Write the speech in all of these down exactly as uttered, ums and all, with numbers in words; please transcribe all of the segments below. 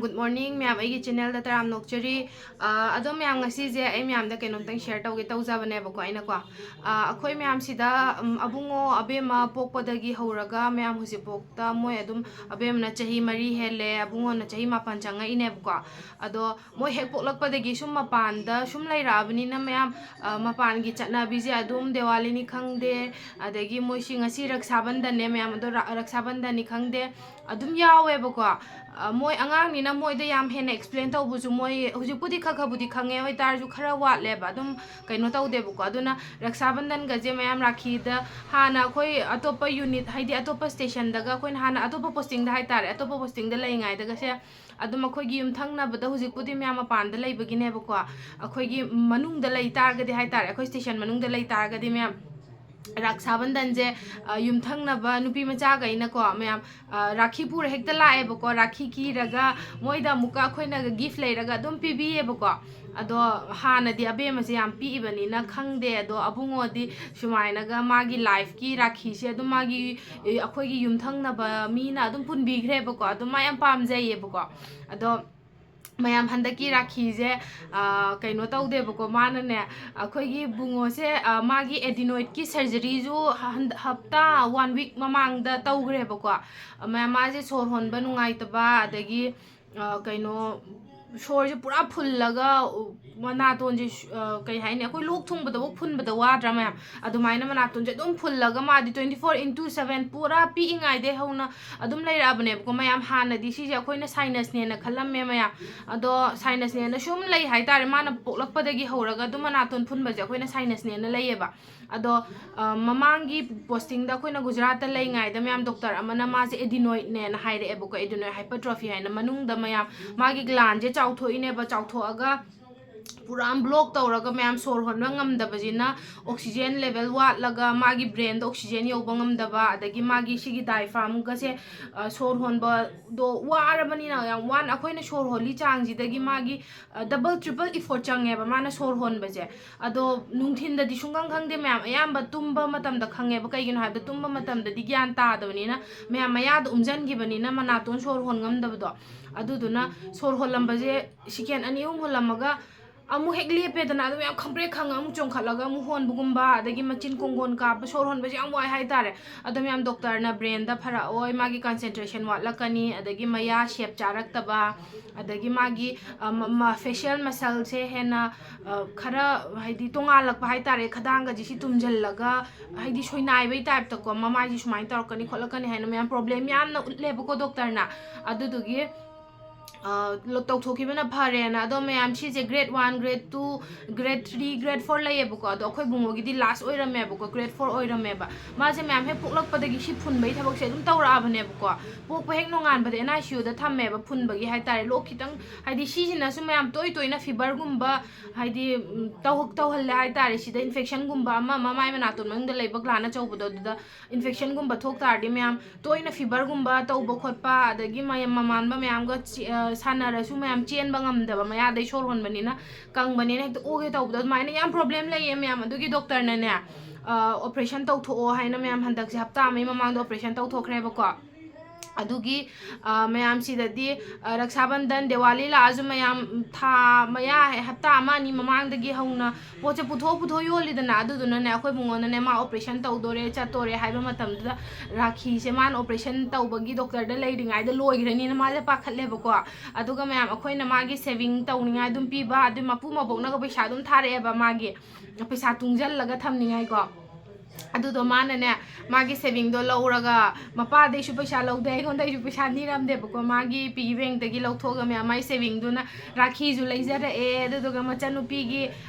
Good morning ꯃꯌꯥꯝ, ꯑꯩꯒꯤ channelꯗ ꯇꯔꯥꯝꯅ ꯑꯣꯛꯆꯔꯤ꯫ ꯑ, ꯑꯗꯣ ꯃꯌꯥꯝ, ꯉꯁꯤꯁꯦ ꯑꯩ ꯃꯌꯥꯝꯗ ꯀꯩꯅꯣꯝꯇꯪ share ꯇꯧꯒꯦ ꯇꯧꯖꯕꯅꯦꯕꯀꯣ ꯑꯩꯅꯀꯣ꯫ ꯑ, ꯑꯩꯈꯣꯏ ꯃꯌꯥꯝꯁꯤꯗ, ꯎꯝ, ꯑꯕꯨꯡꯉꯣ ꯑꯕꯦꯝꯃ ꯄꯣꯛꯄꯗꯒꯤ ꯍꯧꯔꯒ ꯃꯌꯥꯝ ꯍꯧꯖꯤꯛꯐꯥꯎꯗ ꯃꯣꯏ ꯑꯗꯨꯝ, ꯑꯕꯦꯝꯃꯅ ꯆꯍꯤ ꯃꯔꯤ ꯍꯦꯜꯂꯦ, ꯑꯕꯨꯡꯉꯣꯅ ꯆꯍꯤ ꯃꯥꯄꯟ ꯆꯪꯉꯛꯏꯅꯦꯕꯀꯣ꯫ ꯑꯗꯣ ꯃꯣꯏ ꯍꯦꯛ ꯄꯣꯛꯂꯛꯄꯗꯒꯤ ꯁꯨꯝ ꯃꯄꯥꯟꯗ ꯁꯨꯝ ꯂꯩꯔꯛꯑꯕꯅꯤꯅ ꯃꯌꯥꯝ, ꯑ, ꯃꯄꯥꯟꯒꯤ ꯆꯠꯅꯕꯤꯁꯦ ꯑꯗꯨꯝ ꯗꯤꯋꯥꯂꯤꯅꯤ ꯈꯪꯗꯦ, ꯑꯗꯒꯤ ꯃꯣꯏꯁꯤ ꯉꯁꯤ ꯔꯛꯁꯥꯕꯟꯙꯟꯅꯦ ꯃꯌꯥꯝ, ꯑꯗꯣ ꯔ-, ꯔꯛꯁꯥꯕꯟꯙꯟꯅꯤ ꯈꯪꯗꯦ, ꯑꯗꯨꯝ ꯌꯥꯎꯋꯦꯕꯀꯣ꯫ ꯑ, ꯃꯣꯏ ꯑꯉꯥꯡꯅꯤꯅ ꯃꯣꯏꯗ ꯌꯥꯝ ꯍꯦꯟꯅ explain ꯇꯧꯕꯁꯨ ꯃꯣꯏ ꯍꯧꯖꯤꯛꯄꯨꯗꯤ ꯈꯔ ꯈꯔꯕꯨꯗꯤ ꯈꯪꯉꯦ, ꯑꯣꯏ ꯇꯥꯔꯁꯨ ꯈꯔ ꯋꯥꯠꯂꯦꯕ, ꯑꯗꯨꯝ ꯀꯩꯅꯣ ꯇꯧꯗꯦꯕꯀꯣ꯫ ꯑꯗꯨꯅ ꯔꯛꯁꯥꯕꯟꯙꯟꯒꯁꯦ ꯃꯌꯥꯝ ꯔꯥꯈꯤꯗ ꯍꯥꯟꯅ ꯑꯩꯈꯣꯏ ꯑꯇꯣꯞꯄ unit, ꯍꯥꯏꯗꯤ ꯑꯇꯣꯞꯄ stationꯗꯒ, ꯑꯩꯈꯣꯏꯅ ꯍꯥꯟꯅ ꯑꯇꯣꯞꯄ postingꯗ ꯍꯥꯏꯇꯥꯔꯦ, ꯑꯇꯣꯞꯄ postingꯗ ꯂꯩꯉꯩꯗꯒꯁꯦ ꯑꯗꯨꯝ ꯑꯩꯈꯣꯏꯒꯤ ꯌꯨꯝꯊꯪꯅꯕꯗ, ꯍꯧꯖꯤꯛꯄꯨꯗꯤ ꯃꯌꯥꯝ ꯃꯄꯥꯟꯗ ꯂꯩꯕꯒꯤꯅꯦꯕꯀꯣ, ꯑꯩꯈꯣꯏꯒꯤ ꯃꯅꯨꯡꯗ ꯂꯩ ꯇꯥꯔꯒꯗꯤ ꯍꯥꯏꯇꯥꯔꯦ, ꯑꯩꯈꯣꯏ station ꯃꯅꯨꯡꯗ ꯂꯩ ꯇꯥꯔꯒꯗꯤ ꯃꯌꯥꯝ ꯔꯛꯁꯥꯕꯟꯙꯟꯁꯦ, ꯑ, ꯌꯨꯝꯊꯪꯅꯕ ꯅꯨꯄꯤ ꯃꯆꯥꯈꯩꯅꯀꯣ ꯃꯌꯥꯝ, ꯑ, ꯔꯥꯈꯤ ꯄꯨꯔ ꯍꯦꯛꯇ ꯂꯥꯛꯑꯦꯕꯀꯣ꯫ ꯔꯥꯈꯤ ꯀꯤꯔꯒ ꯃꯣꯏꯗ ꯑꯃꯨꯛꯀ ꯑꯩꯈꯣꯏꯅ gift ꯂꯩꯔꯒ ꯑꯗꯨꯝ ꯄꯤꯕꯤꯌꯦꯕꯀꯣ꯫ ꯑꯗꯣ ꯍꯥꯟꯅꯗꯤ ꯑꯕꯦꯝꯃꯁꯦ ꯌꯥꯝ ꯄꯤꯛꯏꯕꯅꯤꯅ ꯈꯪꯗꯦ, ꯑꯗꯣ ꯑꯕꯨꯡꯉꯣꯗꯤ ꯁꯨꯃꯥꯏꯅꯒ ꯃꯥꯒꯤ lifeꯀꯤ ꯔꯥꯈꯤꯁꯦ ꯑꯗꯨꯝ ꯃꯥꯒꯤ, ꯑꯩꯈꯣꯏꯒꯤ ꯌꯨꯝꯊꯪꯅꯕ ꯃꯤꯅ ꯑꯗꯨꯝ ꯄꯨꯟꯕꯤꯈ꯭ꯔꯦꯕꯀꯣ꯫ ꯑꯗꯨꯝ ꯃꯥ ꯌꯥꯝ ꯄꯥꯝꯖꯩꯌꯦꯕꯀꯣ꯫ ꯑꯗꯣ ꯃꯌꯥꯝ, ꯍꯟꯗꯛꯀꯤ ꯔꯥꯈꯤꯁꯦ, ꯑ, ꯀꯩꯅꯣ ꯇꯧꯗꯦꯕꯀꯣ, ꯃꯥꯅꯅꯦ, ꯑꯩꯈꯣꯏꯒꯤ ꯕꯨꯡꯉꯣꯁꯦ, ꯑ, ꯃꯥꯒꯤ adenoidꯀꯤ surgeryꯁꯨ ꯍꯟ-, ꯍꯞꯇꯥ, one week ꯃꯃꯥꯡꯗ ꯇꯧꯈ꯭ꯔꯦꯕꯀꯣ꯫ ꯃꯌꯥꯝ, ꯃꯥꯁꯦ ꯁꯣꯔ ꯍꯣꯟꯕ ꯅꯨꯡꯉꯥꯏꯇꯕ, ꯑꯗꯒꯤ, ꯑ, ꯀꯩꯅꯣ, ꯁꯣꯔꯁꯦ ꯄꯨꯔꯥ ꯐꯨꯜꯂꯒ, ꯎ, ꯃꯅꯥꯇꯣꯟꯁꯦ ꯁꯨ-, ꯑ, ꯀꯩ ꯍꯥꯏꯅꯤ, ꯑꯩꯈꯣꯏ ꯂꯣꯛ ꯊꯨꯡꯕꯗꯕꯨ ꯐꯨꯟꯕꯗ ꯋꯥꯗ꯭ꯔꯥ ꯃꯌꯥꯝ? ꯑꯗꯨꯃꯥꯏꯅ ꯃꯅꯥꯇꯣꯟꯁꯦ ꯑꯗꯨꯝ ꯐꯨꯜꯂꯒ ꯃꯥꯗꯤ twenty four into seven ꯄꯨꯔꯥ ꯄꯤꯛꯏꯉꯩꯗꯩ ꯍꯧꯅ ꯑꯗꯨꯝ ꯂꯩꯔꯛꯑꯕꯅꯦꯕꯀꯣ ꯃꯌꯥꯝ꯫ ꯍꯥꯟꯅꯗꯤ ꯁꯤꯁꯦ ꯑꯩꯈꯣꯏꯅ sinusꯅꯦꯅ ꯈꯜꯂꯝꯃꯦ ꯃꯌꯥꯝ꯫ ꯑꯗꯣ sinusꯅꯦꯅ ꯁꯨꯝ ꯂꯩ ꯍꯥꯏꯇꯥꯔꯦ, ꯃꯥꯅ ꯄꯣꯛꯂꯛꯄꯗꯒꯤ ꯍꯧꯔꯒ ꯑꯗꯨꯝ ꯃꯅꯥꯇꯣꯟ ꯐꯨꯟꯕꯁꯦ ꯑꯩꯈꯣꯏꯅ sinusꯅꯦꯅ ꯂꯩꯌꯦꯕ꯫ ꯑꯗꯣ, ꯑ, ꯃꯃꯥꯡꯒꯤ postingꯗ ꯑꯩꯈꯣꯏꯅ ꯒꯨꯖꯔꯥꯠꯇ ꯂꯩꯉꯩꯗ ꯃꯌꯥꯝ doctor ꯑꯃꯅ ꯃꯥꯁꯦ adenoidꯅꯦꯅ ꯍꯥꯏꯔꯛꯑꯦꯕꯀꯣ, adenoid hypertrophy ꯍꯥꯏꯅ, ꯃꯅꯨꯡꯗ ꯃꯌꯥꯝ ꯃꯥꯒꯤ glandꯁꯦ ꯆꯥꯎꯊꯣꯛꯏꯅꯦꯕ, ꯆꯥꯎꯊꯣꯛꯑꯒ ꯄꯨꯔꯥ block ꯇꯧꯔꯒ ꯃꯌꯥꯝ ꯁꯣꯔ ꯍꯣꯟꯕ ꯉꯝꯗꯕꯁꯤꯅ oxygen level ꯋꯥꯠꯂꯒ ꯃꯥꯒꯤ brainꯗ oxygen ꯌꯧꯕ ꯉꯝꯗꯕ, ꯑꯗꯒꯤ ꯃꯥꯒꯤ ꯁꯤꯒꯤ diaphragmꯒꯁꯦ, ꯑ, ꯁꯣꯔ ꯍꯣꯟꯕꯗꯣ ꯋꯥꯔꯕꯅꯤꯅ ꯌꯥꯝ ꯋꯥꯅ, ꯑꯩꯈꯣꯏꯅ ꯁꯣꯔ ꯍꯣꯜꯂꯤ ꯆꯥꯡꯁꯤꯗꯒꯤ ꯃꯥꯒꯤ, ꯑ, double triple effort ꯆꯪꯉꯦꯕ ꯃꯥꯅ ꯁꯣꯔ ꯍꯣꯟꯕꯁꯦ꯫ ꯑꯗꯣ ꯅꯨꯡꯊꯤꯟꯗꯗꯤ ꯁꯨꯡꯈꯪ ꯈꯪꯗꯦ ꯃꯌꯥꯝ, ꯑꯌꯥꯝꯕ ꯇꯨꯝꯕ ꯃꯇꯝꯗ ꯈꯪꯉꯦꯕ꯫ ꯀꯩꯒꯤꯅꯣ ꯍꯥꯏꯕꯗ ꯇꯨꯝꯕ ꯃꯇꯝꯗꯗꯤ ꯒ꯭ꯌꯥꯟ ꯇꯥꯗꯕꯅꯤꯅ ꯃꯌꯥꯝ ꯃꯌꯥꯗ ꯎꯝꯖꯟꯈꯤꯕꯅꯤꯅ ꯃꯅꯥꯇꯣꯟ ꯁꯣꯔ ꯍꯣꯟ ꯉꯝꯗꯕꯗꯣ꯫ ꯑꯗꯨꯗꯨꯅ ꯁꯣꯔ ꯍꯣꯜꯂꯝꯕꯁꯦ ꯁꯦꯀꯦꯟ ꯑꯅꯤ ꯑꯍꯨꯝ ꯍꯣꯜꯂꯝꯃꯒ ꯑꯃꯨꯛ ꯍꯦꯛ ꯂꯦꯞꯄꯦꯗꯅ, ꯑꯗꯨꯝ ꯌꯥꯝ ꯈꯪꯄ꯭ꯔꯦꯛ ꯈꯪꯉ ꯑꯃꯨꯛ ꯆꯣꯡꯈꯠꯂꯒ ꯑꯃꯨꯛ ꯍꯣꯟꯕꯒꯨꯝꯕ, ꯑꯗꯒꯤ ꯃꯆꯤꯟ ꯀꯣꯡꯒꯣꯟ ꯀꯥꯞꯄ, ꯁꯣꯔ ꯍꯣꯟꯕꯁꯦ ꯌꯥꯝ ꯋꯥꯏ ꯍꯥꯏꯇꯥꯔꯦ꯫ ꯑꯗꯣ ꯃꯌꯥꯝ ꯗꯣꯛꯇꯔꯅ ꯕ꯭ꯔꯦꯟꯗ ꯐꯔꯛꯑꯣꯏ, ꯃꯥꯒꯤ ꯀꯟꯁꯦꯟꯇ꯭ꯔꯦꯁꯟ ꯋꯥꯠꯂꯛꯀꯅꯤ, ꯑꯗꯒꯤ ꯃꯌꯥ ꯁꯦꯞ ꯆꯥꯔꯛꯇꯕ, ꯑꯗꯒꯤ ꯃꯥꯒꯤ ꯐꯦꯁꯤꯌꯦꯜ ꯃꯁꯜꯁꯦ ꯍꯦꯟꯅ ꯈꯔ ꯍꯥꯏꯗꯤ ꯇꯣꯉꯥꯜꯂꯛꯄ ꯍꯥꯏꯇꯥꯔꯦ꯫ ꯈꯗꯥꯡꯒꯁꯦ ꯁꯤ ꯇꯨꯝꯁꯤꯜꯂꯒ ꯍꯥꯏꯗꯤ ꯁꯣꯏꯅꯥꯏꯕꯩ ꯇꯥꯏꯞꯇꯀꯣ, ꯃꯃꯥꯏꯁꯤ ꯁꯨꯃꯥꯏꯅ ꯇꯧꯔꯛꯀꯅꯤ ꯈꯣꯠꯂꯛꯀꯅꯤ ꯍꯥꯏꯅ ꯃꯌꯥꯝ ꯄ꯭ꯔꯣꯕ꯭ꯂꯦꯝ ꯌꯥꯝꯅ ꯎꯠꯂꯦꯕꯀꯣ ꯗꯣꯛꯇꯔꯅ꯫ ꯑꯗꯨꯗꯨꯒꯤ ꯇꯧꯊꯣꯛꯈꯤꯕꯅ ꯐꯔꯦꯅ꯫ ꯑꯗꯣ ꯃꯌꯥꯝ, ꯁꯤꯁꯦ grade one, grade two, grade three, grade four ꯂꯩꯌꯦꯕꯀꯣ꯫ ꯑꯗꯣ ꯑꯩꯈꯣꯏ ꯕꯨꯡꯉꯣꯒꯤꯗꯤ ꯂꯥꯁ ꯑꯣꯏꯔꯝꯃꯦꯕꯀꯣ, grade four ꯑꯣꯏꯔꯝꯃꯦꯕ꯫ ꯃꯥꯁꯦ ꯃꯌꯥꯝ ꯍꯦꯛ ꯄꯣꯛꯂꯛꯄꯗꯒꯤ ꯁꯤ ꯐꯨꯟꯕꯒꯤ ꯊꯕꯛꯁꯦ ꯑꯗꯨꯝ ꯇꯧꯔꯛꯑꯕꯅꯦꯕꯀꯣ꯫ ꯄꯣꯛꯄ ꯍꯦꯛ ꯅꯣꯡꯉꯥꯟꯕꯗ ꯑꯦꯟ ꯑꯥꯏ ꯁꯤ ꯌꯨꯗ ꯊꯝꯃꯦꯕ, ꯐꯨꯟꯕꯒꯤ ꯍꯥꯏꯇꯥꯔꯦ꯫ ꯂꯣꯛ ꯈꯤꯇꯪ, ꯍꯥꯏꯗꯤ ꯁꯤꯁꯤꯅꯁꯨ ꯃꯌꯥꯝ ꯇꯣꯏ ꯇꯣꯏꯅ ꯐꯤꯕꯔꯒꯨꯝꯕ, ꯍꯥꯏꯗꯤ ꯇꯧꯍꯜꯂꯦ ꯍꯥꯏꯇꯥꯔꯦ꯫ ꯁꯤꯗ ꯏꯟꯐꯦꯛꯁꯟꯒꯨꯝꯕ ꯑꯃ ꯑꯃ, ꯃꯥꯏ ꯃꯅꯥꯇꯣꯟ ꯃꯅꯨꯡꯗ ꯂꯩꯕ ꯒ꯭ꯂꯥꯟ ꯑꯆꯧꯕꯗꯣ, ꯑꯗꯨꯗ ꯏꯟꯐꯦꯛꯁꯟꯒꯨꯝꯕ ꯊꯣꯛ ꯇꯥꯔꯗꯤ ꯃꯌꯥꯝ ꯇꯣꯏꯅ ꯐꯤꯕꯔꯒꯨꯝꯕ ꯇꯧꯕ ꯈꯣꯠꯄ, ꯑꯗꯒꯤ ꯃꯌꯥꯝ ꯃꯃꯥꯟꯕ ꯃꯌꯥꯝꯒ ꯁꯥꯟꯅꯔꯁꯨ ꯃꯌꯥꯝ ꯆꯦꯟꯕ ꯉꯝꯗꯕ, ꯃꯌꯥꯗꯩ ꯁꯣꯔ ꯍꯣꯟꯕꯅꯤꯅ, ꯀꯪꯕꯅꯤꯅ ꯍꯦꯛꯇ ꯑꯣꯒꯦ ꯇꯧꯕꯗꯣ, ꯑꯗꯨꯃꯥꯏꯅ ꯌꯥꯝ ꯄ꯭ꯔꯣꯕ꯭ꯂꯦꯝ ꯂꯩꯌꯦ ꯃꯌꯥꯝ꯫ ꯑꯗꯨꯒꯤ ꯗꯣꯛꯇꯔꯅꯅꯦ ꯑꯣꯄꯔꯦꯁꯟ ꯇꯧꯊꯣꯛꯑꯣ ꯍꯥꯏꯅ ꯃꯌꯥꯝ ꯍꯟꯗꯛꯁꯦ ꯍꯞꯇꯥ ꯑꯃꯒꯤ ꯃꯃꯥꯡꯗ ꯑꯣꯄꯔꯦꯁꯟ ꯇꯧꯊꯣꯛꯈ꯭ꯔꯦꯕꯀꯣ꯫ ꯑꯗꯨꯒꯤ ꯃꯌꯥꯝ ꯁꯤꯗꯗꯤ ꯔꯛꯁꯥꯕꯟꯙꯟ, ꯗꯦꯋꯥꯂꯤ ꯂꯥꯛꯑꯁꯨ ꯃꯌꯥꯝ ꯊꯥ ꯃꯌꯥ, ꯍꯞꯇꯥ ꯑꯃ ꯑꯅꯤ ꯃꯃꯥꯡꯗꯒꯤ ꯍꯧꯅ ꯄꯣꯠꯁꯦ ꯄꯨꯊꯣꯛ ꯄꯨꯊꯣꯛ ꯌꯣꯜꯂꯤꯗꯅ꯫ ꯑꯗꯨꯗꯨꯅꯅꯦ ꯑꯩꯈꯣꯏ ꯕꯨꯡꯉꯣꯅꯅꯦ ꯃꯥ ꯑꯣꯄꯔꯦꯁꯟ ꯇꯧꯗꯣꯔꯦ ꯆꯠꯇꯣꯔꯦ ꯍꯥꯏꯕ ꯃꯇꯝꯗꯨꯗ ꯔꯥꯈꯤꯁꯦ ꯃꯥꯅ ꯑꯣꯄꯔꯦꯁꯟ ꯇꯧꯕꯒꯤ ꯗꯣꯛꯇꯔꯗ ꯂꯩꯔꯤꯉꯩꯗ ꯂꯣꯏꯈ꯭ꯔꯅꯤꯅ ꯃꯥꯁꯦ ꯄꯥꯈꯠꯂꯦꯕꯀꯣ꯫ ꯑꯗꯨꯒ ꯃꯌꯥꯝ ꯑꯩꯈꯣꯏꯅ ꯃꯥꯒꯤ ꯁꯦꯚꯤꯡ ꯇꯧꯅꯤꯡꯉꯥꯏ ꯑꯗꯨꯝ ꯄꯤꯕ, ꯑꯗꯨ ꯃꯄꯨ ꯃꯕꯣꯛꯅꯒ ꯄꯩꯁꯥ ꯑꯗꯨꯝ ꯊꯥꯔꯛꯑꯦꯕ ꯃꯥꯒꯤ ꯄꯩꯁꯥ ꯇꯨꯡꯁꯤꯜꯂꯒ ꯊꯝꯅꯤꯡꯉꯥꯏꯀꯣ꯫ ꯑꯗꯨꯗꯣ ꯃꯥꯅꯅꯦ ꯃꯥꯒꯤ ꯁꯦꯚꯤꯡꯗꯣ ꯂꯧꯔꯒ ꯃꯄꯥꯗꯩꯁꯨ ꯄꯩꯁꯥ ꯂꯧꯗꯦ, ꯑꯩꯉꯣꯟꯗꯩꯁꯨ ꯄꯩꯁꯥ ꯅꯤꯔꯝꯗꯦꯕꯀꯣ꯫ ꯃꯥꯒꯤ ꯄꯤꯒꯤ ꯕꯦꯡꯛꯇꯒꯤ ꯂꯧꯊꯣꯛꯑꯒ ꯃꯌꯥꯝ ꯃꯥꯒꯤ ꯁꯦꯚꯤꯡꯗꯨꯅ ꯔꯥꯈꯤꯁꯨ ꯂꯩꯖꯔꯛꯑꯦ, ꯑꯗꯨꯗꯨꯒ ꯃꯆꯟꯅꯨꯄꯤꯒꯤ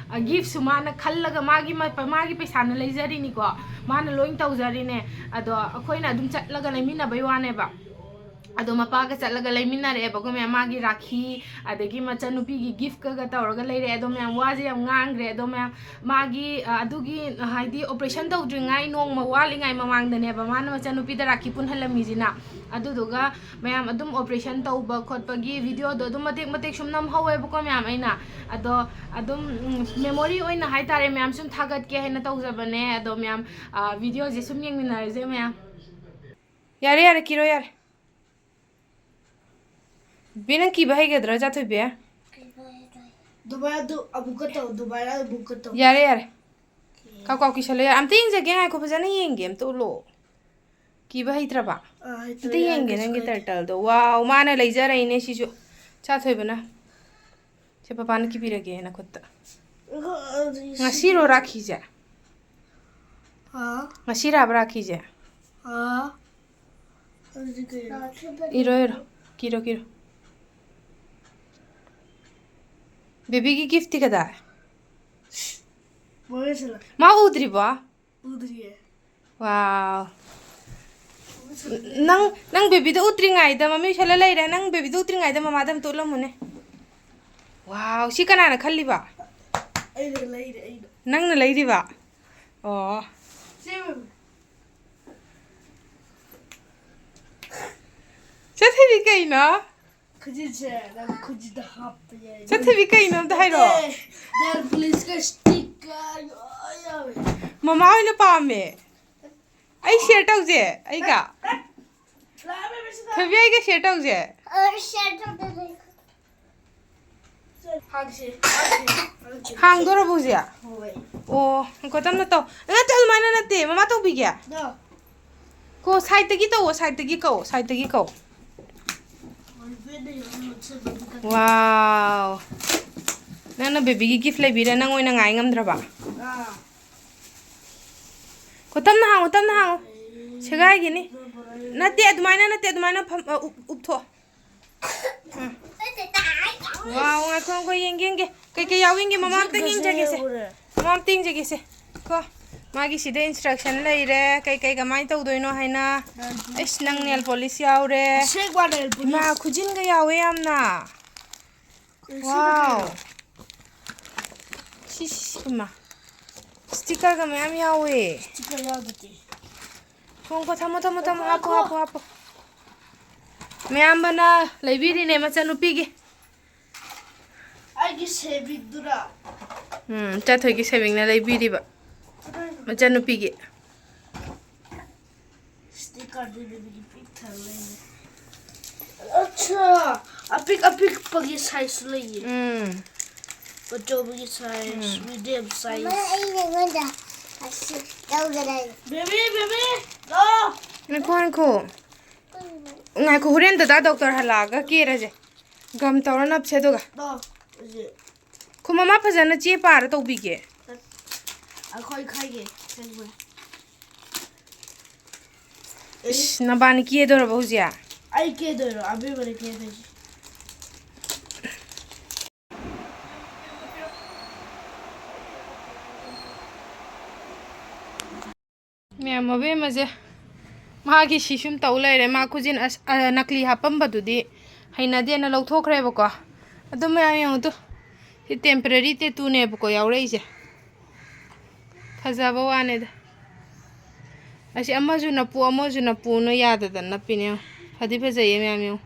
ꯒꯤꯐꯁꯨ ꯃꯥꯅ ꯈꯜꯂꯒ ꯃꯥꯒꯤ ꯃꯥꯒꯤ ꯄꯩꯁꯥꯅ ꯂꯩꯖꯔꯤꯅꯤꯀꯣ꯫ ꯃꯥꯅ ꯂꯣꯏ ꯇꯧꯖꯔꯤꯅꯦ꯫ ꯑꯗꯣ ꯑꯩꯈꯣꯏꯅ ꯑꯗꯨꯝ ꯆꯠꯂꯒ ꯂꯩꯃꯤꯟꯅꯕꯩ ꯋꯥꯅꯦꯕ꯫ ꯑꯗꯣ ꯃꯄꯥꯒ ꯆꯠꯂꯒ ꯂꯩꯃꯤꯟꯅꯔꯛꯑꯦꯕꯀꯣ ꯃꯌꯥꯝ, ꯃꯥꯒꯤ ꯔꯥꯈꯤ, ꯑꯗꯒꯤ ꯃꯆꯟꯅꯨꯄꯤꯒꯤ ꯒꯤꯐꯀꯒ ꯇꯧꯔꯒ ꯂꯩꯔꯛꯑꯦ꯫ ꯑꯗꯣ ꯃꯌꯥꯝ ꯋꯥꯁꯦ ꯌꯥꯝ ꯉꯥꯡꯈ꯭ꯔꯦ꯫ ꯑꯗꯣ ꯃꯌꯥꯝ ꯃꯥꯒꯤ ꯑꯗꯨꯒꯤ ꯍꯥꯏꯗꯤ ꯑꯣꯄꯔꯦꯁꯟ ꯇꯧꯗ꯭ꯔꯤꯉꯥꯏ ꯅꯣꯡꯃ ꯋꯥꯠꯂꯤꯉꯥꯏ ꯃꯃꯥꯡꯗꯅꯦꯕ ꯃꯥꯅ ꯃꯆꯟꯅꯨꯄꯤꯗ ꯔꯥꯈꯤ ꯄꯨꯟꯍꯜꯂꯝꯃꯤꯁꯤꯅ꯫ ꯑꯗꯨꯗꯨꯒ ꯃꯌꯥꯝ ꯑꯗꯨꯝ ꯑꯣꯄꯔꯦꯁꯟ ꯇꯧꯕ ꯈꯣꯠꯄꯒꯤ ꯚꯤꯗꯤꯑꯣꯗꯣ ꯑꯗꯨꯝ ꯃꯇꯦꯛ ꯃꯇꯦꯛ ꯁꯨꯝ ꯅꯝꯍꯧꯋꯦꯕꯀꯣ ꯃꯌꯥꯝ ꯑꯩꯅ꯫ ꯑꯗꯣ ꯑꯗꯨꯝ ꯃꯦꯃꯣꯔꯤ ꯑꯣꯏꯅ ꯍꯥꯏꯇꯥꯔꯦ ꯃꯌꯥꯝ ꯁꯨꯝ ꯊꯥꯒꯠꯀꯦ ꯍꯥꯏꯅ ꯇꯧꯖꯕꯅꯦ꯫ ꯑꯗꯣ ꯃꯌꯥꯝ ꯚꯤꯗꯤꯑꯣꯁꯦ ꯁꯨꯝ ꯌꯦꯡꯃꯤꯟꯅꯔꯁꯦ ꯃꯌꯥꯝ꯫ ꯌꯥꯔꯦ, ꯌꯥꯔꯦ, ꯀꯤꯔꯣ, ꯌꯥꯔꯦ꯫ ꯕꯤ, ꯅꯪ ꯀꯤꯕ ꯍꯩꯒꯗ꯭ꯔꯥ, ꯆꯥꯊꯣꯏꯕꯤ? ꯑꯗꯨꯃꯥꯏꯅ ꯑꯗꯨ ꯑꯃꯨꯛꯀ ꯇꯧ, ꯑꯗꯨꯃꯥꯏꯅ ꯑꯃꯨꯛꯀ ꯇꯧ꯫ ꯌꯥꯔꯦ, ꯌꯥꯔꯦ꯫ ꯀꯥꯎ ꯀꯥꯎ ꯀꯤꯁꯜꯂꯣ, ꯌꯥꯔꯦ꯫ ꯑꯝꯇ ꯌꯦꯡꯖꯒꯦ, ꯉꯥꯏꯈꯣ, ꯐꯖꯅ ꯌꯦꯡꯒꯦ, ꯑꯝꯇ ꯎꯠꯂꯣ꯫ ꯀꯤꯕ ꯍꯩꯇ꯭ꯔꯕ? ꯑꯥ, ꯍꯩꯇ꯭ꯔꯦ, ꯑꯝꯇ ꯌꯦꯡꯒꯦ, ꯌꯥꯔꯦ, ꯅꯪꯒꯤ ꯀꯩꯁꯨ ꯀꯥꯏꯗꯦ꯫ ꯇꯔꯇꯜꯗꯣ꯫ ꯋꯥꯎ, ꯃꯥꯅ ꯂꯩꯖꯔꯛꯏꯅꯦ ꯁꯤꯁꯨ꯫ ꯆꯥꯊꯣꯏꯕꯅ꯫ ꯁꯦ, ꯄꯄꯥꯅ ꯀꯤꯕꯤꯔꯒꯦ ꯅꯈꯨꯠꯇ꯫ ꯑ, ꯑꯗꯨꯗꯤ ꯉꯁꯤꯔꯣ ꯁꯤꯗꯤ ꯔꯥꯈꯤꯁꯦ? ꯍꯥ? ꯉꯁꯤꯔꯥꯕ ꯔꯥꯈꯤꯁꯦ? ꯍꯥ? ꯑꯗꯨꯗꯤ ꯀꯩꯅꯣ? ꯏꯔꯣ, ꯏꯔꯣ꯫ ꯀꯤꯔꯣ, ꯀꯤꯔꯣ꯫ ꯕꯦꯕꯤꯒꯤ ꯒꯤꯐꯇꯤ ꯀꯗꯥꯏ? ꯃꯣꯏ ꯂꯣꯏꯁꯤꯜꯂꯦ꯫ ꯃꯥ ꯎꯗ꯭ꯔꯤꯕꯣ? ꯎꯗ꯭ꯔꯤꯌꯦ꯫ ꯋꯥꯎ꯫ ꯅꯪ, ꯅꯪ ꯕꯦꯕꯤꯗ ꯎꯠꯇ꯭ꯔꯤꯉꯩꯗ ꯃꯃꯤ ꯎꯏꯁꯜꯂ ꯂꯩꯔꯦ꯫ ꯅꯪ ꯕꯦꯕꯤꯗ ꯎꯠꯇ꯭ꯔꯤꯉꯩꯗ ꯃꯃꯥꯗ ꯑꯝꯇ ꯎꯠꯂꯝꯃꯨꯅꯦ꯫ ꯋꯥꯎ, ꯁꯤ ꯀꯅꯥꯅ ꯈꯜꯂꯤꯕ? ꯑꯩꯅ ꯂꯩꯔꯦ, ꯑꯩꯅ꯫ ꯅꯪꯅ ꯂꯩꯔꯤꯕ? ꯑꯣ꯫ ꯁꯤ ꯆꯠꯊꯕꯤ ꯀꯩꯅꯣ? ꯈꯨꯖꯤꯟꯁꯦ ꯅꯪ ꯈꯨꯖꯤꯟꯗ ꯍꯥꯞꯄ ꯌꯥꯏ꯫ ꯆꯠꯊꯕꯤ ꯀꯩꯅꯣ ꯑꯝꯇ ꯍꯥꯏꯔꯣ꯫ ꯅꯠꯇꯦ, nail polish ꯀ stick ꯀ ꯂꯣꯏ ꯌꯥꯎꯋꯦ꯫ ꯃꯃꯥ ꯑꯣꯏꯅ ꯄꯥꯝꯃꯦ꯫ ꯑꯩ share ꯇꯧꯁꯦ, ꯑꯩꯒ꯫ ꯂꯥꯛꯑꯣ, ꯕꯦꯕꯤ, ꯁꯤꯗ꯫ ꯊꯣꯏꯕꯤ, ꯑꯩꯒ share ꯇꯧꯁꯦ꯫ ꯑ, share ꯇꯧꯗꯣꯏꯅꯦ꯫ ꯍꯥꯡꯁꯦ, ꯍꯥꯡꯁꯦ, ꯍꯥꯡꯁꯦ꯫ ꯍꯥꯡꯗꯣꯔꯕꯣ ꯍꯧꯖꯤꯛ? ꯍꯣꯏ꯫ ꯑꯣ, ꯉꯥꯏꯈꯣ, ꯇꯞꯅ ꯇꯧ꯫ ꯅꯠꯇꯦ, ꯑꯗꯨꯃꯥꯏꯅ ꯅꯠꯇꯦ, ꯃꯃꯥ ꯇꯧꯕꯤꯒꯦ꯫ ꯅꯣ꯫ ꯀꯣ, side ꯇꯒꯤ ꯇꯧꯑꯣ, side ꯇꯒꯤ ꯀꯧ, side ꯇꯒꯤ ꯀꯧ꯫ ꯋꯥꯎ꯫ ꯅꯪꯅ ꯕꯦꯕꯤꯒꯤ gift ꯂꯩꯕꯤꯔꯦ, ꯅꯪ ꯑꯣꯏꯅ ꯉꯥꯏ ꯉꯝꯗ꯭ꯔꯕ? ꯑꯥ꯫ ꯀꯣ, ꯇꯞꯅ ꯍꯥꯡꯉꯣ, ꯇꯞꯅ ꯍꯥꯡꯉꯣ꯫ ꯁꯦꯒꯥꯏꯒꯤꯅꯤ꯫ ꯅꯠꯇꯦ, ꯑꯗꯨꯃꯥꯏꯅ ꯅꯠꯇꯦ, ꯑꯗꯨꯃꯥꯏꯅ ꯐꯝ-, ꯑ, ꯎꯞ-, ꯎꯞꯊꯣꯛꯑꯣ꯫ ꯎꯝ꯫ ꯋꯥꯎ, ꯉꯥꯏꯈꯣ, ꯉꯥꯏꯈꯣ, ꯌꯦꯡꯒꯦ, ꯌꯦꯡꯒꯦ꯫ ꯀꯩꯀꯩ ꯌꯥꯎꯏ ꯌꯦꯡꯒꯦ, ꯃꯃꯥ ꯑꯝꯇꯪ ꯌꯦꯡꯖꯒꯦꯁꯦ꯫ ꯃꯃꯥ ꯑꯝꯇ ꯌꯦꯡꯖꯒꯦꯁꯦ꯫ ꯀꯣ, ꯃꯥꯒꯤ ꯁꯤꯗ instruction ꯂꯩꯔꯦ, ꯀꯩꯀꯩ ꯀꯃꯥꯏꯅ ꯇꯧꯗꯣꯏꯅꯣ ꯍꯥꯏꯅ꯫ ꯑꯩꯁ, ꯅꯪ nail polish ꯌꯥꯎꯔꯦ꯫ ꯑꯁꯦꯡꯕ nail polish꯫ ꯏꯃꯥ, ꯈꯨꯖꯤꯟꯒ ꯌꯥꯎꯋꯦ ꯌꯥꯝꯅ꯫ ꯁꯤꯅ ꯋꯥꯎ꯫ ꯀꯩꯅꯣ? ꯁꯤ, ꯁꯤ, ꯁꯤ, ꯏꯃꯥ꯫ Sticker ꯒ ꯃꯌꯥꯝ ꯌꯥꯎꯋꯦ꯫ Sticker ꯌꯥꯎꯗꯗꯤ꯫ ꯊꯣꯡ ꯀꯣ, ꯊꯝꯃꯣ, ꯊꯝꯃꯣ, ꯊꯝꯃꯣ, ꯍꯥꯞꯄꯣ, ꯉꯥꯏꯈꯣ꯫ ꯍꯥꯞꯄꯣ, ꯍꯥꯞꯄꯣ꯫ ꯃꯌꯥꯝꯕꯅ ꯂꯩꯕꯤꯔꯤꯅꯦ ꯃꯆꯟꯅꯨꯄꯤꯒꯤ꯫ ꯑꯩꯒꯤ saving ꯗꯨꯔꯥ? ꯎꯝ, ꯆꯥꯊꯣꯏꯒꯤ saving ꯅ ꯂꯩꯕꯤꯔꯤꯕ꯫ ꯀꯗꯥꯏꯗꯅꯣ? ꯃꯆꯟꯅꯨꯄꯤꯒꯤ꯫ Sticker ꯗꯨꯗꯤ ꯄꯤꯛ ꯊꯜꯂꯦꯅꯦ꯫ ꯑꯠꯁꯥ! ꯑꯄꯤꯛ ꯑꯄꯤꯛꯄꯒꯤ size ꯂꯩꯌꯦ꯫ ꯎꯝ꯫ ꯑꯆꯧꯕꯒꯤ size, ꯎꯝ꯫ Medium size꯫ ꯃꯃꯥ, ꯑꯩ ꯅꯉꯣꯟꯗ ꯑꯁꯤ ꯂꯧꯒꯗꯥꯏ? Baby, baby, ꯂꯥꯛꯑꯣ꯫ ꯉꯥꯏꯈꯣ, ꯉꯥꯏꯈꯣ꯫ ꯉꯥꯏꯈꯣ, ꯍꯣꯔꯦꯟ ꯗꯗꯥ doctor ꯍꯜꯂꯛꯑꯒ ꯀꯦꯔꯁꯦ꯫ Gum ꯇꯧꯔ ꯅꯞꯁꯦ ꯑꯗꯨꯒ꯫ ꯂꯥꯛꯑꯣ, ꯍꯧꯖꯤꯛ꯫ ꯈꯨ ꯃꯃꯥ ꯐꯖꯅ ꯆꯦ ꯄꯥꯔ ꯇꯧꯕꯤꯒꯦ꯫ ꯑꯩꯈꯣꯏ ꯈꯥꯏꯒꯦ, ꯈꯥꯏꯒꯦ꯫ ꯏꯁ, ꯅꯕꯥꯅꯤ ꯀꯦꯗꯣꯔꯕ ꯍꯧꯖꯤꯛ? ꯑꯩ ꯀꯦꯗꯣꯏꯔꯣ? ꯑꯕꯦꯝꯃꯅ ꯀꯦꯗꯣꯏꯁꯦ꯫ ꯃꯌꯥꯝ, ꯑꯕꯦꯝꯃꯁꯦ ꯃꯥꯒꯤ ꯁꯤ ꯁꯨꯝ ꯇꯧ ꯂꯩꯔꯦ꯫ ꯃꯥ ꯈꯨꯖꯤꯟ ꯑꯁ-, ꯑ, ꯅꯀꯂꯤ ꯍꯥꯞꯄꯝꯕꯗꯨꯗꯤ ꯍꯩꯅꯗꯦꯅ ꯂꯧꯊꯣꯛꯈ꯭ꯔꯦꯕꯀꯣ꯫ ꯑꯗꯨ ꯃꯌꯥꯝ ꯌꯦꯡꯉꯨ ꯇꯨ꯫ ꯁꯤ temporary tattooꯅꯦꯕꯀꯣ ꯌꯥꯎꯔꯛꯏꯁꯦ꯫ ꯐꯖꯕ ꯋꯥꯅꯦꯗ꯫ ꯑꯁꯤ ꯑꯃꯁꯨ ꯅꯞꯄꯨ, ꯑꯃꯁꯨ ꯅꯞꯄꯨꯅ ꯌꯥꯗꯗꯅ ꯅꯞꯄꯤꯅꯦ ꯌꯦꯡꯉꯨ꯫ ꯐꯗꯤ ꯐꯖꯩꯌꯦ ꯃꯌꯥꯝ ꯌꯦꯡꯉꯨ꯫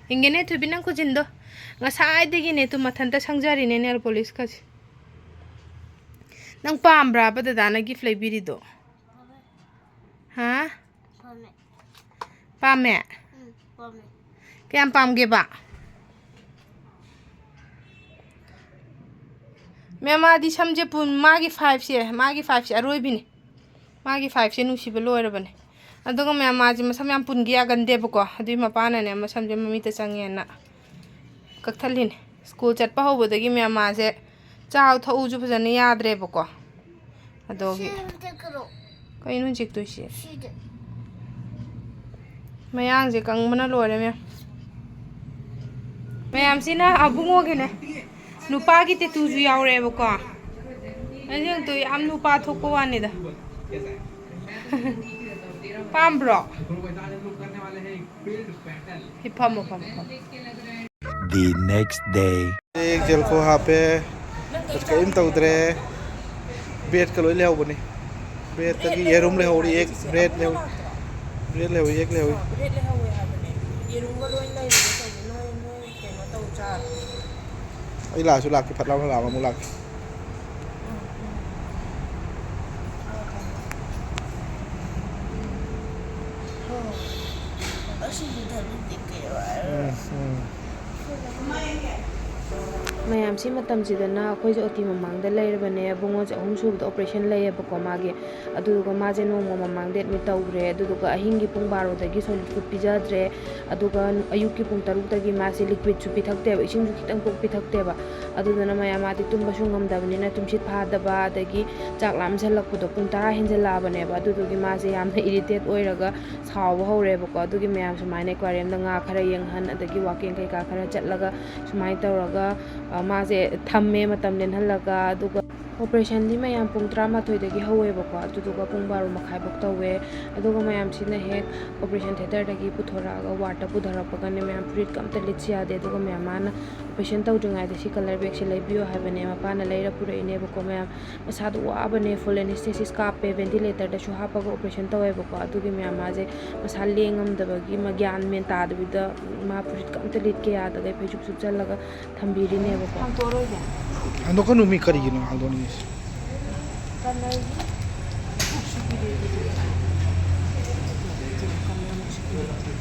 ꯌꯦꯡꯒꯦꯅꯦ ꯊꯣꯏꯕꯤ ꯅꯪ ꯈꯨꯖꯤꯟꯗꯣ꯫ ꯉꯁꯥꯏꯗꯒꯤꯅꯦ ꯇꯨ ꯃꯊꯟꯇ ꯁꯪꯖꯔꯤꯅꯦ nail polish ꯀꯁꯦ꯫ ꯅꯪ ꯄꯥꯝꯕ꯭ꯔꯥꯕ ꯗꯗꯥꯅ gift ꯂꯩꯕꯤꯔꯤꯗꯣ? ꯍꯥ? ꯄꯥꯝꯃꯦ꯫ ꯄꯥꯝꯃꯦ? ꯎꯝ, ꯄꯥꯝꯃꯦ꯫ ꯀꯌꯥꯝ ꯄꯥꯝꯒꯦꯕ? ꯃꯦꯝ, ꯃꯥꯗꯤ ꯁꯝꯁꯦ ꯄꯨꯟ-, ꯃꯥꯒꯤ fiveꯁꯦ, ꯃꯥꯒꯤ fiveꯁꯦ ꯑꯔꯣꯏꯕꯤꯅꯦ꯫ ꯃꯥꯒꯤ fiveꯁꯦ ꯅꯨꯡꯁꯤꯕ ꯂꯣꯏꯔꯕꯅꯦ꯫ ꯑꯗꯨꯒ ꯃꯦꯝ, ꯃꯥꯁꯦ ꯃꯁꯝ ꯌꯥꯝ ꯄꯨꯟꯒꯦ ꯌꯥꯒꯟꯗꯦꯕꯀꯣ꯫ ꯑꯗꯨꯏ ꯃꯄꯥꯅꯅꯦ ꯃꯁꯝꯁꯦ ꯃꯃꯤꯠꯇ ꯆꯪꯉꯦꯅ ꯀꯛꯊꯠꯂꯤꯅꯦ꯫ School ꯆꯠꯄ ꯍꯧꯕꯗꯒꯤ ꯃꯦꯝ, ꯃꯥꯁꯦ ꯆꯥꯎ ꯊꯛꯎꯁꯨ ꯐꯖꯅ ꯌꯥꯗ꯭ꯔꯦꯕꯀꯣ꯫ ꯑꯗꯨꯒꯤ ꯁꯤꯗ ꯆꯠꯀꯅꯣ꯫ ꯀꯩꯅꯣ ꯆꯤꯛꯇꯣꯏꯁꯦ? ꯁꯤꯗ꯫ ꯃꯌꯥꯡꯁꯦ ꯀꯪꯕꯅ ꯂꯣꯏꯔꯦ ꯃꯌꯥꯝ꯫ ꯃꯌꯥꯝꯁꯤꯅ ꯑꯕꯨꯡꯉꯣꯒꯤꯅꯦ꯫ ꯅꯨꯄꯥꯒꯤ tattooꯁꯨ ꯌꯥꯎꯔꯛꯑꯦꯕꯀꯣ꯫ ꯑꯩꯁꯦ ꯑꯃꯨꯛꯇ ꯌꯥꯝ ꯅꯨꯄꯥ ꯊꯣꯛꯄ ꯋꯥꯅꯤꯗ꯫ ꯄꯥꯝꯕ꯭ꯔꯣ? ꯍꯤ, ꯐꯝꯃꯣ, ꯐꯝꯃꯣ, ꯐꯝꯃꯣ꯫ The next day. ꯑꯩ ꯖꯦꯜꯀꯣ ꯍꯥꯞꯄꯦ꯫ ꯑꯁ, ꯀꯔꯤꯝ ꯇꯧꯗ꯭ꯔꯦ꯫ Breadꯀ ꯂꯣꯏ ꯂꯩꯍꯧꯕꯅꯤ꯫ Breadꯇꯒꯤ ꯌꯦꯔꯨꯝ ꯂꯩꯍꯧꯔꯤ, egg, bread ꯂꯩꯍꯧꯔꯤ꯫ Bread ꯂꯩꯍꯧꯔꯤ, egg ꯂꯩꯍꯧꯔꯤ꯫ Bread ꯂꯩꯍꯧꯋꯦ ꯍꯥꯏꯕꯅꯦ꯫ ꯌꯦꯔꯨꯝꯒ ꯂꯣꯏ ꯂꯩꯕꯅꯦ ꯇꯧꯕ꯫ ꯅꯣꯏ, ꯅꯣꯏ ꯀꯩꯅꯣ ꯇꯧ ꯆꯥꯔꯣ꯫ ꯑꯩ ꯂꯥꯛꯑꯁꯨ ꯂꯥꯛꯀꯦ, ꯐꯠ ꯂꯥꯎꯅ ꯂꯥꯛꯑꯒ ꯑꯃꯨꯛ ꯂꯥꯛꯀꯦ꯫ ꯎꯝ, ꯎꯝ꯫ ꯑꯁꯤꯗꯤ ꯊꯕꯤꯗꯤ ꯀꯩ ꯍꯥꯏꯔꯣ? ꯎꯝ, ꯎꯝ꯫ ꯃꯌꯥꯝ, ꯁꯤ ꯃꯇꯝꯁꯤꯗꯅ ꯑꯩꯈꯣꯏꯁꯦ ꯑꯣ ꯇꯤ ꯃꯃꯥꯡꯗ ꯂꯩꯔꯕꯅꯦ꯫ ꯏꯕꯨꯡꯉꯣꯁꯦ ꯑꯍꯨꯝ ꯁꯨꯕꯗ ꯑꯣꯄꯔꯦꯁꯟ ꯂꯩꯌꯦꯕꯀꯣ ꯃꯥꯒꯤ꯫ ꯑꯗꯨꯗꯨꯒ ꯃꯥꯁꯦ ꯅꯣꯡꯃ ꯃꯃꯥꯡꯗ ꯑꯦꯗꯃꯤꯠ ꯇꯧꯈ꯭ꯔꯦ꯫ ꯑꯗꯨꯗꯨꯒ ꯑꯍꯤꯡꯒꯤ ꯄꯨꯡ ꯕꯥꯔꯣꯗꯒꯤ ꯁꯣꯂꯤꯠ ꯐꯨꯗ ꯄꯤꯖꯗ꯭ꯔꯦ꯫ ꯑꯗꯨꯒ ꯑꯌꯨꯛꯀꯤ ꯄꯨꯡ ꯇꯔꯨꯛꯇꯒꯤ ꯃꯥꯁꯦ ꯂꯤꯀ꯭ꯋꯤꯠꯁꯨ ꯄꯤꯊꯛꯇꯦꯕ, ꯏꯁꯤꯡꯁꯨ ꯈꯤꯇꯪ ꯄꯣꯛ ꯄꯤꯊꯛꯇꯦꯕ꯫ ꯑꯗꯨꯗꯨꯅ ꯃꯌꯥꯝ, ꯃꯥꯗꯤ ꯇꯨꯝꯕꯁꯨ ꯉꯝꯗꯕꯅꯤꯅ ꯇꯨꯝꯁꯤꯠ ꯐꯥꯗꯕ, ꯑꯗꯒꯤ ꯆꯥꯛ ꯂꯥꯝꯁꯤꯜꯂꯛꯄꯗꯣ ꯄꯨꯡ ꯇꯔꯥ ꯍꯦꯟꯖꯜꯂꯛꯑꯕꯅꯦꯕ꯫ ꯑꯗꯨꯗꯨꯒꯤ ꯃꯥꯁꯦ ꯌꯥꯝꯅ ꯏꯔꯤꯇꯦꯠ ꯑꯣꯏꯔꯒ ꯁꯥꯎꯕ ꯍꯧꯔꯦꯕꯀꯣ꯫ ꯑꯗꯨꯒꯤ ꯃꯌꯥꯝ, ꯁꯨꯃꯥꯏꯅ ꯑꯦꯀ꯭ꯋꯥꯔꯤꯌꯝꯗ ꯉꯥ ꯈꯔ ꯌꯦꯡꯍꯟ, ꯑꯗꯒꯤ ꯋꯥꯀꯤꯡ ꯀꯩꯀꯥ ꯈꯔ ꯆꯠꯂꯒ ꯁꯨꯃꯥꯏꯅ ꯇꯧꯔꯒ, ꯑ, ꯃꯥꯁꯦ ꯊꯝꯃꯦ ꯃꯇꯝ ꯂꯦꯟꯍꯜꯂꯒ꯫ ꯑꯗꯨꯒ ꯑꯣꯄꯔꯦꯁꯟꯗꯤ ꯃꯌꯥꯝ ꯄꯨꯡ ꯇꯔꯥꯃꯥꯊꯣꯏꯗꯒꯤ ꯍꯧꯋꯦꯕꯀꯣ, ꯑꯗꯨꯗꯨꯒ ꯄꯨꯡ ꯕꯥꯔꯣ ꯃꯈꯥꯏꯐꯧ ꯇꯧꯋꯦ꯫ ꯑꯗꯨꯒ ꯃꯌꯥꯝꯁꯤꯅ ꯍꯦꯛ ꯑꯣꯄꯔꯦꯁꯟ ꯊꯦꯇꯔꯗꯒꯤ ꯄꯨꯊꯣꯔꯛꯑꯒ ꯋꯥꯔꯗꯇ ꯄꯨꯊꯔꯛꯄꯒꯅꯦ ꯃꯌꯥꯝ, ꯐꯨꯔꯤꯠꯀ ꯑꯝꯇ ꯂꯤꯠꯁꯤ ꯌꯥꯗꯦ꯫ ꯑꯗꯨꯒ ꯃꯌꯥꯝ, ꯃꯥꯅ ꯑꯣꯄꯔꯦꯁꯟ ꯇꯧꯗ꯭ꯔꯤꯉꯩꯗ ꯁꯤ ꯀꯂꯔ ꯕꯦꯒꯁꯦ ꯂꯩꯕꯤꯌꯣ ꯍꯥꯏꯕꯅꯦ, ꯃꯄꯥꯅ ꯂꯩꯔ ꯄꯨꯔꯛꯏꯅꯦꯕꯀꯣ ꯃꯌꯥꯝ꯫ ꯃꯁꯥꯗꯣ ꯋꯥꯕꯅꯦ, ꯐꯨꯜ ꯑꯦꯅꯦꯁꯊꯦꯁꯤꯁ ꯀꯥꯞꯄꯦ, ꯚꯦꯟꯇꯤꯂꯦꯇꯔꯗꯁꯨ ꯍꯥꯞꯄꯒ ꯑꯣꯄꯔꯦꯁꯟ ꯇꯧꯋꯦꯕꯀꯣ꯫ ꯑꯗꯨꯒꯤ ꯃꯌꯥꯝ, ꯃꯥꯁꯦ ꯃꯁꯥ ꯂꯦꯡꯉꯝꯗꯕꯒꯤ ꯃꯒ꯭ꯌꯥꯟ ꯃꯦꯟ ꯇꯥꯗꯕꯤꯗ ꯃꯥ ꯐꯨꯔꯤꯠꯀ ꯑꯝꯇ ꯂꯤꯠꯀꯦ ꯌꯥꯗꯈꯩ ꯐꯩꯖꯨꯞ ꯁꯨꯞꯆꯜꯂꯒ ꯊꯝꯕꯤꯔꯤꯅꯦꯕꯀꯣ꯫ ꯍꯥꯡꯗꯣꯛꯑꯔꯣꯏꯒꯦ꯫ ꯍꯥꯡꯗꯣꯛꯀꯅꯨ, ꯃꯤ ꯀꯔꯤꯒꯤꯅꯣ ꯍꯥꯡꯗꯣꯛꯅꯤꯡꯉꯤꯁꯦ? ꯀꯂꯔꯒꯤ ꯀꯨꯞꯁꯨ ꯄꯤꯔꯛꯏꯗꯨꯗꯤ꯫ ꯀꯂꯔ ꯑꯃꯨꯛꯁꯨ ꯄꯤꯔꯛꯏ꯫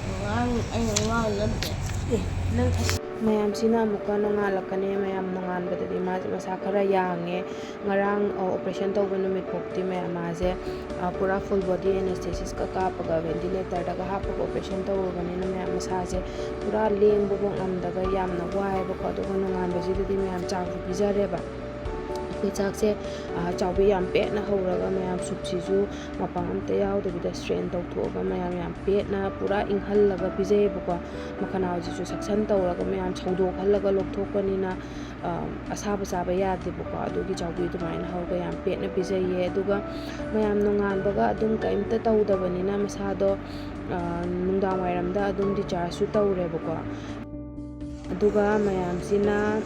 ꯑꯉꯥꯡ, ꯑꯩ ꯑꯉꯥꯡ ꯅꯠꯇꯦ꯫ ꯑꯦ, ꯅꯪ ꯊꯛ- ꯃꯌꯥꯝꯁꯤꯅ ꯑꯃꯨꯛꯀ ꯅꯣꯡꯉꯥꯜꯂꯛꯀꯅꯤ꯫ ꯃꯌꯥꯝ, ꯅꯣꯡꯉꯥꯟꯕꯗꯗꯤ ꯃꯥꯁꯦ ꯃꯁꯥ ꯈꯔ ꯌꯥꯡꯉꯦ꯫ ꯉꯔꯥꯡ, ꯑ, ꯑꯣꯄꯔꯦꯁꯟ ꯇꯧꯕ ꯅꯨꯃꯤꯠ ꯐꯥꯎꯗꯤ ꯃꯌꯥꯝ ꯃꯥꯁꯦ, ꯑ, ꯄꯨꯔꯥ ꯐꯨꯜ ꯕꯣꯗꯤ ꯑꯦꯅꯦꯁꯊꯦꯁꯤꯁꯀ ꯀꯥꯞꯄꯒ ꯚꯦꯟꯇꯤꯂꯦꯇꯔꯗꯒ ꯍꯥꯞꯄꯒ ꯑꯣꯄꯔꯦꯁꯟ ꯇꯧꯔꯨꯕꯅꯤꯅ ꯃꯌꯥꯝ ꯃꯁꯥꯁꯦ ꯄꯨꯔꯥ ꯂꯦꯡꯕꯐꯥꯎ ꯉꯝꯗꯒ ꯌꯥꯝꯅ ꯋꯥꯏꯑꯦꯕꯀꯣ꯫ ꯑꯗꯨꯒ ꯅꯣꯡꯉꯥꯟꯕꯁꯤꯗꯗꯤ ꯃꯌꯥꯝ ꯆꯥꯛꯁꯨ ꯄꯤꯖꯔꯦꯕ꯫ ꯑꯩꯈꯣꯏ ꯆꯥꯛꯁꯦ, ꯑ, ꯆꯥꯎꯕꯤ ꯌꯥꯝ ꯄꯦꯠꯅ ꯍꯧꯔꯒ ꯃꯌꯥꯝ ꯁꯨꯞꯁꯤꯁꯨ ꯃꯄꯪ ꯑꯝꯇ ꯌꯥꯎꯗꯕꯤꯗ ꯁ꯭ꯇ꯭ꯔꯦꯟ ꯇꯧꯊꯣꯛꯑꯒ ꯃꯌꯥꯝ ꯌꯥꯝ ꯄꯦꯠꯅ ꯄꯨꯔꯥ ꯏꯪꯍꯜꯂꯒ ꯄꯤꯖꯩꯌꯦꯕꯀꯣ꯫ ꯃꯈꯅꯥꯎꯁꯤꯁꯨ suction ꯇꯧꯔꯒ ꯃꯌꯥꯝ ꯁꯧꯗꯣꯛꯍꯜꯂꯒ ꯂꯧꯊꯣꯛꯄꯅꯤꯅ, ꯑ, ꯑꯁꯥꯕ ꯆꯥꯕ ꯌꯥꯗꯦꯕꯀꯣ꯫ ꯑꯗꯨꯒꯤ ꯆꯥꯎꯕꯤ ꯑꯗꯨꯃꯥꯏꯅ ꯍꯧꯔꯒ ꯌꯥꯝ ꯄꯦꯠꯅ ꯄꯤꯖꯩꯌꯦ꯫ ꯑꯗꯨꯒ ꯃꯌꯥꯝ ꯅꯣꯡꯉꯥꯟꯕꯒ ꯑꯗꯨꯝ ꯀꯔꯤꯝꯇ ꯇꯧꯗꯕꯅꯤꯅ ꯃꯁꯥꯗꯣ, ꯑ, ꯅꯨꯡꯗꯥꯡ ꯋꯥꯏꯔꯝꯗ ꯑꯗꯨꯝ dischargeꯁꯨ ꯇꯧꯔꯦꯕꯀꯣ꯫ ꯑꯗꯨꯒ ꯃꯌꯥꯝꯁꯤꯅ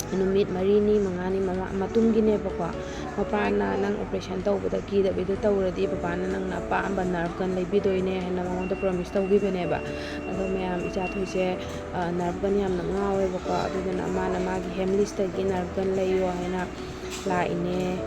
ꯅꯨꯃꯤꯠ ꯃꯔꯤꯅꯤ ꯃꯉꯥꯅꯤ ꯃꯃꯥ-, ꯃꯇꯨꯡꯒꯤꯅꯦꯕꯀꯣ꯫ ꯃꯄꯥꯅ ꯅꯪ ꯑꯣꯄꯔꯦꯁꯟ ꯇꯧꯕꯗ ꯀꯤꯗꯕꯤꯗ ꯇꯧꯔꯗꯤ ꯕꯕꯥꯅ ꯅꯪꯅ ꯑꯄꯥꯝꯕ nerve gun ꯂꯩꯕꯤꯗꯣꯏꯅꯦ ꯍꯥꯏꯅ ꯃꯉꯣꯟꯗ promise ꯇꯧꯈꯤꯕꯅꯦꯕ꯫ ꯑꯗꯣ ꯃꯌꯥꯝ, ꯏꯆꯥꯊꯣꯏꯁꯦ, ꯑ, nerve gun ꯌꯥꯝꯅ ꯉꯥꯎꯋꯦꯕꯀꯣ꯫ ꯑꯗꯨꯗꯨꯅ ꯃꯥꯅ ꯃꯥꯒꯤ Hamleysꯇꯒꯤ nerve gun ꯂꯩꯌꯣ ꯍꯥꯏꯅ ꯂꯥꯛꯏꯅꯦ꯫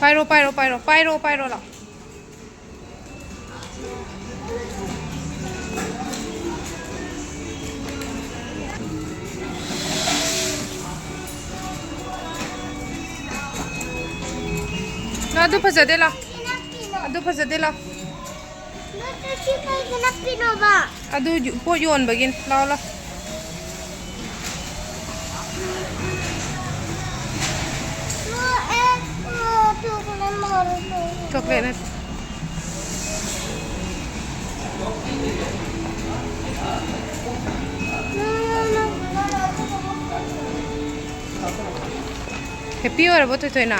ꯄꯥꯏꯔꯣ, ꯄꯥꯏꯔꯣ, ꯄꯥꯏꯔꯣ, ꯄꯥꯏꯔꯣ, ꯄꯥꯏꯔꯣ, ꯂꯥꯎ꯫ ꯅꯪ ꯑꯗꯨ ꯐꯖꯗꯦ, ꯂꯥꯎ꯫ ꯑꯗꯨ ꯐꯖꯗꯦ, ꯂꯥꯎ꯫ ꯅꯠꯇꯦ, ꯁꯤ ꯀꯩꯒꯤ ꯅꯞꯄꯤꯅꯣꯕ? ꯑꯗꯨ ꯌꯨ-, ꯄꯣꯠ ꯌꯣꯟꯕꯒꯤꯅꯤ꯫ ꯂꯥꯎ, ꯂꯥꯎ꯫ ꯂꯥꯛꯑꯦ꯫ ꯑꯣ, ꯆꯣꯀ꯭ꯂꯦꯠ ꯃꯥꯜꯂꯦ꯫ ꯆꯣꯀ꯭ꯂꯦꯠ ꯅꯠꯇꯦ꯫ ꯍꯦꯞꯄꯤ ꯑꯣꯏꯔꯕꯣ, ꯊꯣꯏꯊꯣꯏꯅ?